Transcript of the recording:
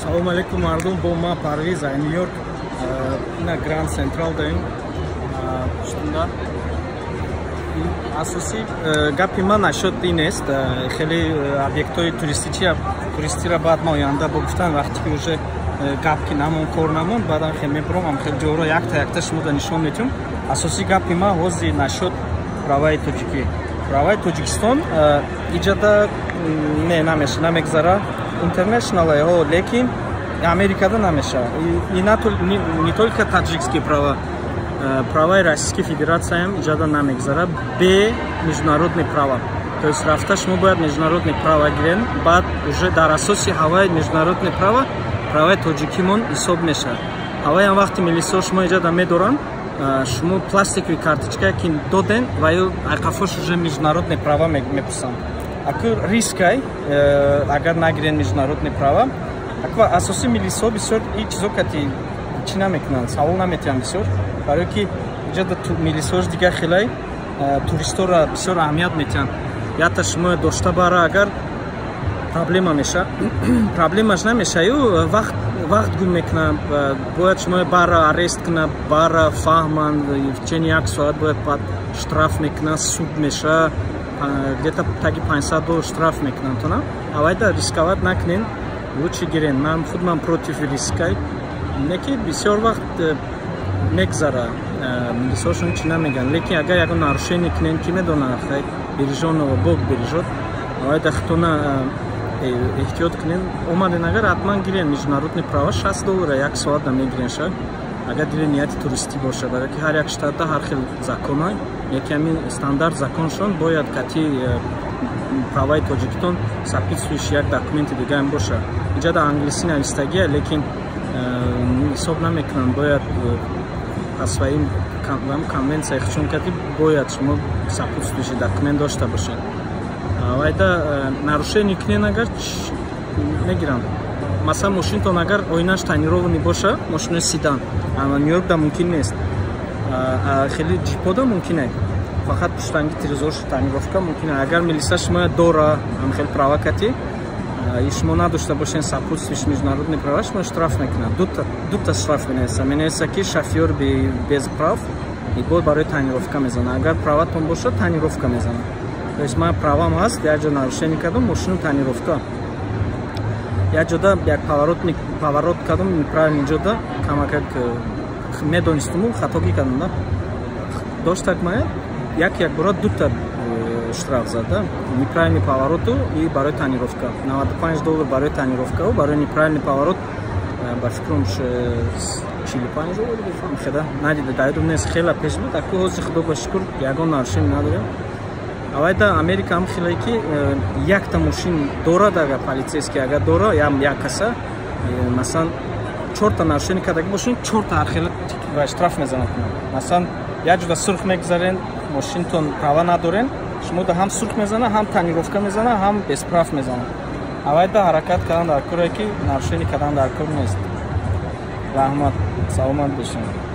Салом алейкум, мардум, бо ма Парвиз ай Нью-Йорк. Ина Гранд Централ даем. Пуштунда. Асосӣ гапи ман насчёт ин нест. Хеле объектҳои туристира баъд ма оянда бо гуфтан, вақте ки уже гап ки намон, кор намон, баъдан хел мебурам, ам хел ҷоро якта якта шумода нишон метиҳам. Асосӣ гапи ма ҳозир насчёт праваи тоҷикӣ. Праваи Тоҷикистон иҷада не намеша, намегзара. International ҳо, лекин Америкада намешавад. И не только таджикские права, праваи Российской Федерацияам иҷада намегзара бе международный права. То есть рафта шумо бояд международный права гирен, баъд уже дар асоси ҳаваи международный права праваи тоҷикимон ҳисоб мешавад. Ҳаваям вақти милисиҳо шумо иҷада медоранд, шумо пластиковый карточка ки доден, ва ё айқафош уже международный права мепурсанд. Аку рискай, агар нагирен международный права. Аку асоси милисиҳо бисёр и чизо кати чӣ намекунанд, савол наметиҳанд бисёр, барое ки иҷада милисиҳош дигар хелай, туристҳоро бисёр аҳамият метиҳанд. Ята шумо дошта бара, агар проблема меша, проблемаш намеша, ю вақт гум мекунад, бояд шумо бара арест кунад, бара фаҳманд, в течение як соат бояд, баъд штраф мекунад, суд меша, где-то таги 500 доллар штраф мекунанд тона. Авайда рисковать накунен, лучше гирен. Ман худман против рискай, не ки бисёр вақт мегзара, милисҳошон чӣ намегӯянд, лекин агар ягон нарушение кунен, ки медонад, хай, бережёного Бог бережёт. Авайда худтона эҳтиёт кунен. Омаден агар, ҳатман гирен международный права, 60 доллара як соата мегирен ша, агар дили нияти туристӣ бошад. Барое ки ҳар як штатда ҳар хел законай, яки ҳамин стандарт законшон бояд кати праваи тоҷикитон сопутствующий як документи дигаам боша. Иҷада англисӣ навистагия, лекин ҳисоб намекунанд, бояд по своим конвенция худшон кати бояд шумо сопутствующий документ дошта бошед. Вайда нарушение кунен агар, мегиранд. Масалан, мошинтон агар оинаш тонированный боша, мошинои седан Нью-Йоркда мумкин нест, хеле джипода мумкин, фақат пуштанги тирезош тонировка мумкин. Агар милиса шумо дора, ам хел права кати и шумо надошта бошен сопутствующий международный права, шумо штраф мекунад, дута штраф менависа, менависа ки шофёр без прав, и бо барои тонировка мезанад. Агар праватон бошад, тонировка мезанад. То есть ман правам ҳаст, як ҷо нарушение кардам, мошину тонировка, як ҷода як поворот кардам неправильный ҷода, камакак медонистуму хатогӣ кардам да, доштак мая як як бора дута штраф зада: неправильный повороту и барои тонировка 95 доллар барои тонировкау барои неправильный поворот ба фикрам 45 доллар гирифтам. Хеда надида, даёдум нест, хела пеш буд. Аку ҳозир, худо ба шукр, ягон нарушение надорем. Авайда Америка ҳам хеле ки якта мошин дорад, агар полицейский агар дора як каса, масалан, чорта нарушение кардаги бошин, чорта ҳархела штраф мезанад. Масалан, як ҷода сурх мегузарен, мошинтон права надорен, шумо ҳам сурх мезана, ҳам тонировка мезана, ҳам без прав мезана. Авайда ҳаракат кардан дар коре ки нарушение кардан дар кор нест. Раҳмат, саломат бошед.